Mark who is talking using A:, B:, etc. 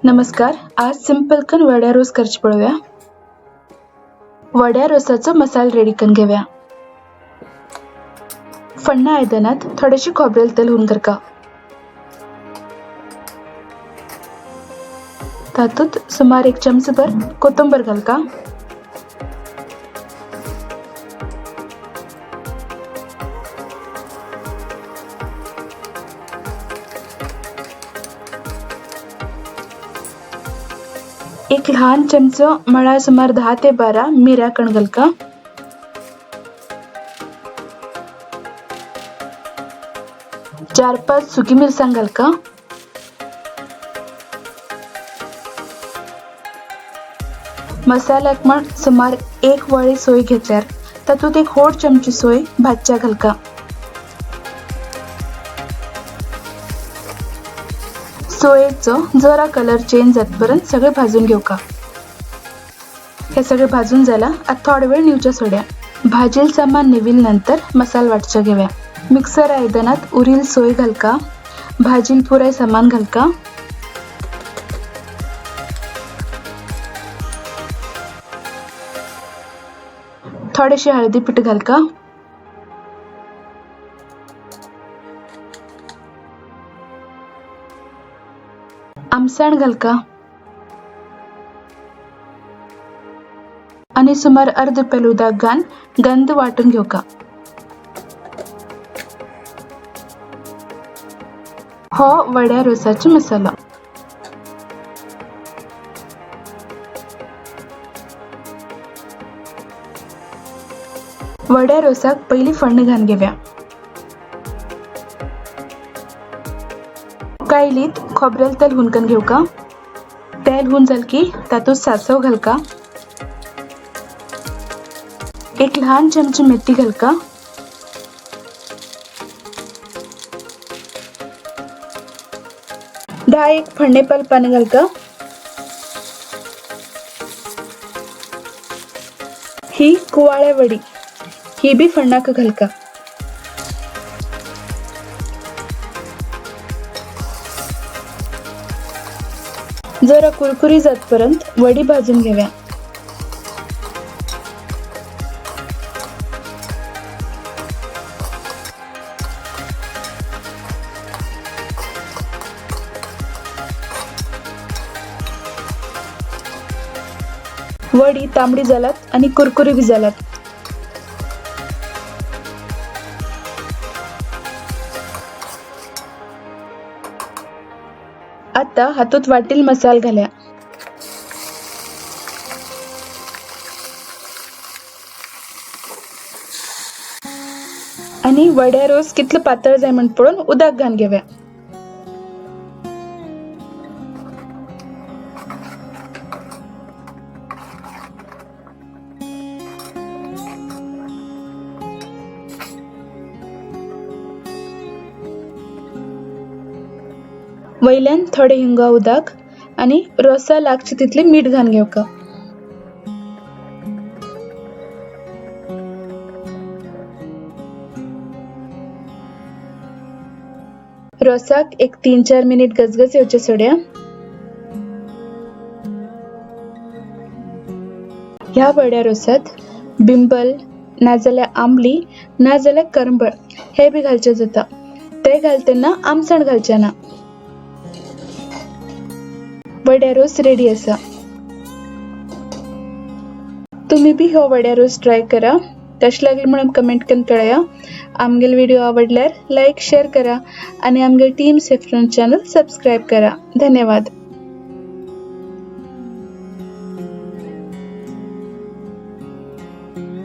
A: नमस्कार, आज सिंपल कन वड्या रोस करची पळोवया। वड्या रोसाचो मसाला रेडी करून घेऊया। फण्णा आयदनात थोडेशे खोबरेल तेल हून करका, तातूंत सुमार एक चमचभर कोथंबीर घालका, एक लहान चमचो म्हळ्यार सुमार 10 ते 12 मिऱ्या कण घालका, चार 5 सुकी मिरसांग घालका, मसाल्याक म्हण सुमार 1 वाळी सोय घेतल्यार तातूंत एक व्हड चमची सोय भाजच्या घालका। सोयेचो जरा कलर चेंज जातपर्यंत सगळे भाजून घेवका। हे सगळे भाजून झाला आता थोडा वेळ निवच्या सोड्या। भाजील सामान निविल नंतर मसाला वाटचा घेऊया। मिक्सर आयदनात उरील सोय घालका, भाजील पुराय सामान घालका, थोडेसे हळदी पीठ घालका, आमसाण घालका आणि सुमार अर्ध पेल उदक घालून गंध वाटून घेवका। हो वड्या रोसाचो मसालो। वड्या रोसाक पयली फण्ण घालून घेवया। कायलीत खोबरेल तेल हुनकन घेवका। तेल हुन जाल की तातूंत सासव घालका, एक लहान चमची मेथी घालका, दहा एक फण्णेपाल पान घालका, ही कुवाळ्या वडी ही बी फण्णाक घालका। जरा कुरकुरी जातपर्यंत वडी भाजून घेऊया। वडी तांबडी जालात आणि कुरकुरी बी जालात। आता हातूत वाटील मसाला घालया। आणि वड्या रोस कितलं पातळ जाय म्हण पळोवन उदक घालून घेऊया। वयल्यान थोडे हिंगा उदक आणि रोसा लागचे तितले मीठ घालून घेवका। रोसाक एक 3-4 मिनिट गजगज येवचे सोड्या। ह्या वड्या रोसात बिंबल नाजाल्यार आंबली नाजाल्यार करंबळ हे बी घालचे जाता। ते घालतना आमसाण घालचे ना। वड्या रोस रेडी आसा। तुम्ही बी हो वड्या रोस ट्राय करा। कशें लागलें म्हणून कमेंट करून कळया। आमगेल व्हिडिओ आवडल्यार लायक शेअर करा आणि आमगेल टीम सेफ्रॉन चॅनल सबस्क्राईब करा। धन्यवाद।